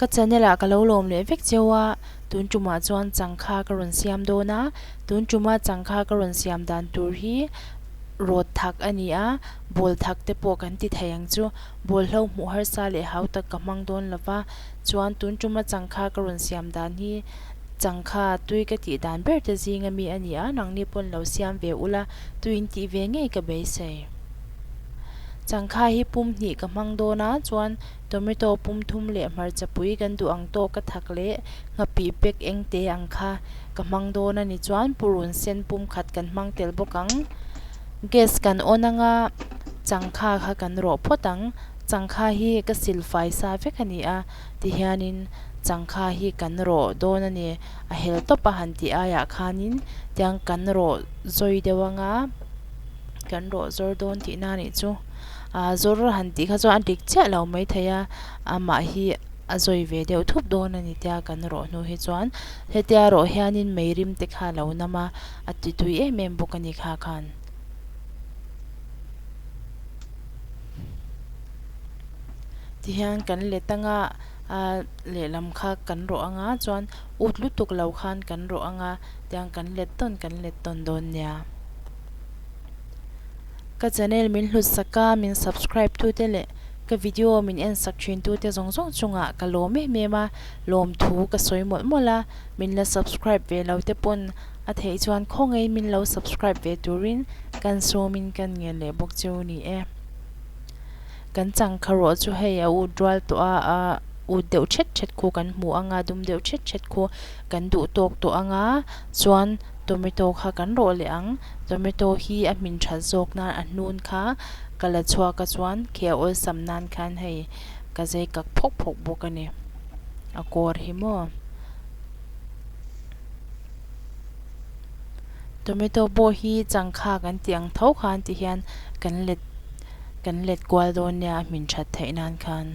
Ka channel ah ka lo lawm leh vek cheu a, tun tumah chuan changkha ka rawn siam dawn a, tun tuma changkha ka rawn siam dan tur hi rawt thak a ni a, bawl thak te pawh kan ti thei ang chu, bawlhlo hmuh harsa leh hau tak ka hmang dawn lo va, chuan tun tuma changkha ka rawn siam dan hi changkha tui ka tih dan ber te zing ami a ni a, nangni pawn lo siam ve ula tui in tih ve ngei ka beisei. Changkha hi pum hnih ka hmang dawn a, chuan tomato pum thum leh hmarcha pui kan duh ang tawk ka thak leh nghapih pack eng te ang kha ka hmang dawn a ni chuan purun sen pum khat kan hmang tel bawk ang. Gas kan on anga changkha kha kan rawh phawt ang, changkha hi ka sil fai sa vek a ni a tihianin changkha hi kan rawh dawn a ni a hel tawp a han tih aiah khanin tiang kan rawh zawi deuh anga. Kan rawh zawr dawn tihna a nih chu. Aa zawr han tih kha chuan a dik chiah lo maithei a, amah hi a zawi ve deuh thup dawn a ni tia kan rawh hnu hi chuan hetia rawh hianin mei rim te kha a lo nam a, a ti tui em em bawk a ni kha khan. Tihian kan let anga aa lehlam kha kan rawh anga chuan ut lutuk lo khan kan rawh anga tiang kan let tawn kan let tawn dawn nia. Ka channel min hlut sak a, min subscribe tu te leh ka video min en sak thin tu te zawng zawng chungah ka lawm em em a, lawm thu ka sawi mawlh mawlh a, min la subscribe ve lo te pawn a theih chuan khawngaih min lo subscribe ve turin kan sawmin kan ngen leh bawk cheu ni e. Kan changkha rawh chu hei a ut rual tawh a, a ut deuh thet thet khu kan hmu ang a, dum deuh thet thet khu kan duh tawk tawh ang a, chuan tomato kha kan rawh leh ang tomato hi a hmin that zawk nan a hnun kha ka la chhuak a chuan khi a awlsam nan khan hei ka zai kak phawk phawk bawk a ni a kawr hi maw tomato pawh hi changkha kan tih ang tho khan ti hian kan let kan let kual dawn nia a hmin that theih nan khan.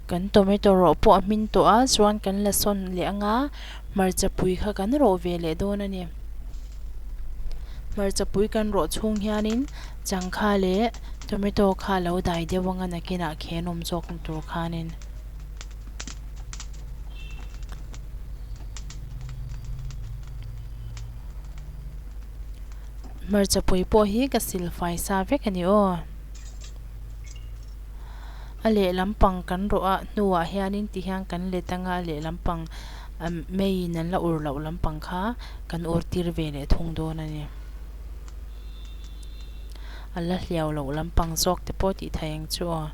Kan tomato rawh pawh a hmin tawh a chuan kan la sawn leh anga hmarcha pui kha kan rawh ve leh dawn a ni hmarcha pui kan rawh chhung hianin changkha leh tomato kha a lo dai deuh anga nakinah khen awm zawk tur khanin. Hmarcha pui pawh hi ka sil fai sa vek a ni aw. A lehlam pang kan rawh a hnuah hianin ti hian kan let anga a lehlam pang meiin an la ur loh lampang kha kan ur tir ve leh thung dawn a ni. A la hliau loh lampang zawk te pawh tih theih ang chu aw.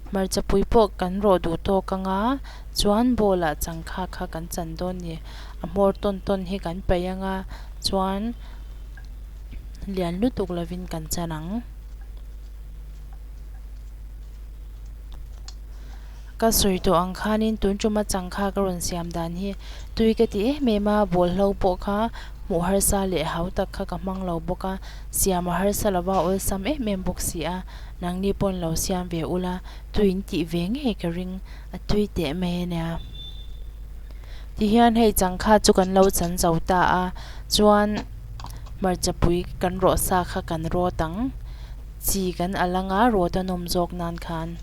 Hmarcha pui pawh kan rawh duh tawk anga chuan bowl ah changkha kha kan chan dawn ni. A hmawr tawn tawn hi kan paih anga chuan lian lutuk lovin kan chan ang. Ka sawi tawh ang khanin tun tuma changkha ka rawn siam dan hi tui ka ti em em a, bawlhlo pawh kha hmuh harsa leh hau tak kha ka hmang lo bawk a, siam a harsa lova awlsam em em bawk si a, nangni pawn lo siam ve ula tui in tih ve ngei ka ring a tui teh mai a nia. Tihian hei changkha chu kan lo chan zo ta a, chuan hmarcha pui kan rawh sa kha kan rawt ang, chi kan al anga rawt a nawm zawk nan khan.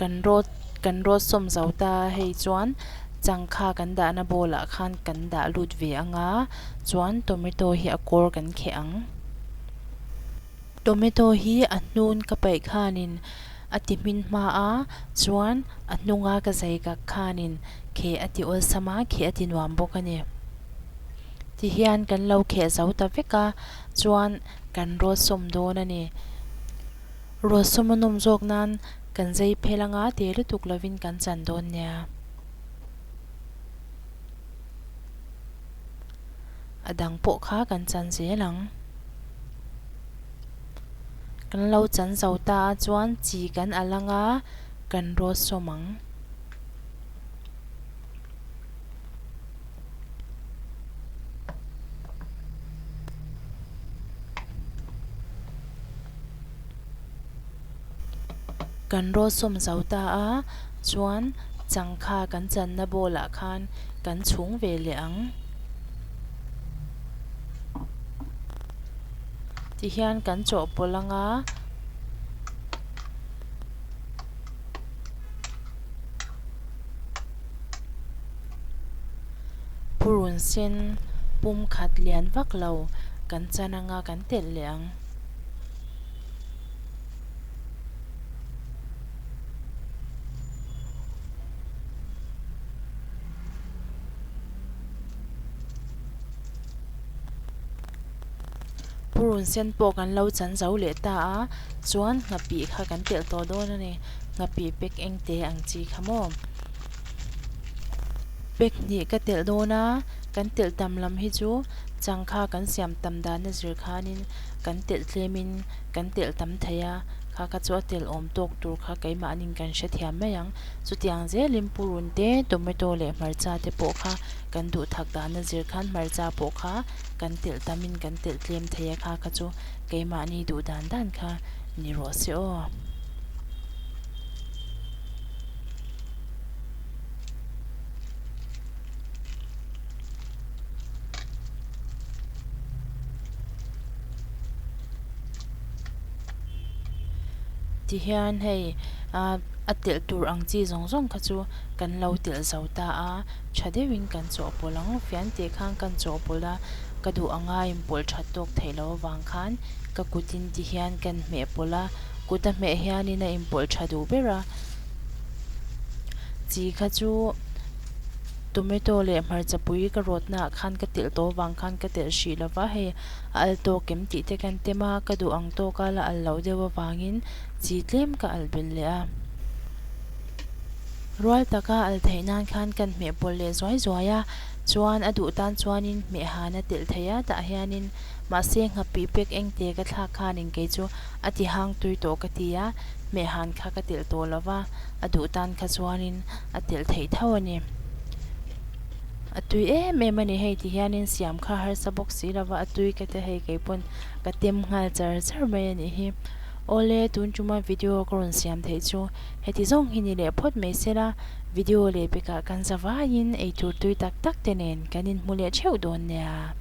Kan rawt kan rawt sawm zo ta a hei chuan changkha kan dahna bowl ah khan kan dah lut ve ang a chuan tomato hi a kawr kan kheh ang. Tomato hi a hnun ka paih khanin a ti hmin hma a chuan a hnunga ka zai kak khanin kheh a ti awlsam a kheh a ti nuam bawk a ni. Tihian kan lo kheh zo ta vek a chuan kan rawt sawm dawn a ni. Rawt sawm a nawm zawk nan kan zai phel anga te lutuk lovin kan chan dawn nia. A dang pawh kha kan chan zel ang. Kan lo chan zo ta a chuan chi kan al anga kan rawt sawm ang. Kan rawt sawm zo ta a, chuan changkha kan channa bowl ah khan kan chhung ve leh ang. Tihian kan chawhpawlh ang a. Purun sen pum khat lian vak lo kan chan anga kan telh leh ang. Purun sen pawh kan lo chan zo leh ta a chuan nghapih kha kan telh tawh dawn a ni nghapih pack eng te ang chi kha maw pack hnih ka telh dawn a kan telh tam lam hi chu changkha kan siam tam dan a zir khanin kan telh tlemin kan telh tam thei a kha kha chu a telh awm tawk tur kha keimahnin kan hrethiam mai ang chutiang zelin purun te tomato leh hmarcha te pawh kha kan duh thak dan a zir khan hmarcha pawh kha kan telh tamin kan telh tlem thei a kha kha chu keimahni duh dan dan kha ni rawh se aw. Tihian hei ah a telh tur ang chi zawng zawng kha chu kan lo telh zo ta a tha deuhin kan chawhpawlh ang fian teh khan kan chawhpawlh a ka duh anga inpawlh that tawk theih loh avang khan ka kutin tihian kan hmeh pawlh a kut a hmeh hianin a inpawlh tha duh ber a chi kha chu tomato leh hmarcha pui ka rawt naah khan ka telh tawh avang khan ka telh hrih lo va hei a al tawk em tih te kan tem a ka duh ang tawk a la al loh deuh avangin chi tlem ka al belh leh a. Rual taka al theih nan khan kan hmeh pawlh leh zuai zuai a chuan a duh tan chuanin hmeh han a telh thei a tah hianin mahse nghapih pek eng te ka thlak khanin kei chu a ti hang tui tawh ka ti a hmeh han kha ka telh tawh lo va a duh tan kha chuanin a telh theih tho a ni. A tui em em a ni hei ti hianin siam kha harsa bawk si lova a tui ka ti hei kei pawn ka tem nghal char char mai a nih hi. Awle tun tuma video ka rawn siam theih chu heti zawng hi ni leh phawt mai sela video leh pekah kan za vaiin eitur tui tak tak te nen kan inhmu leh theuh dawn nia.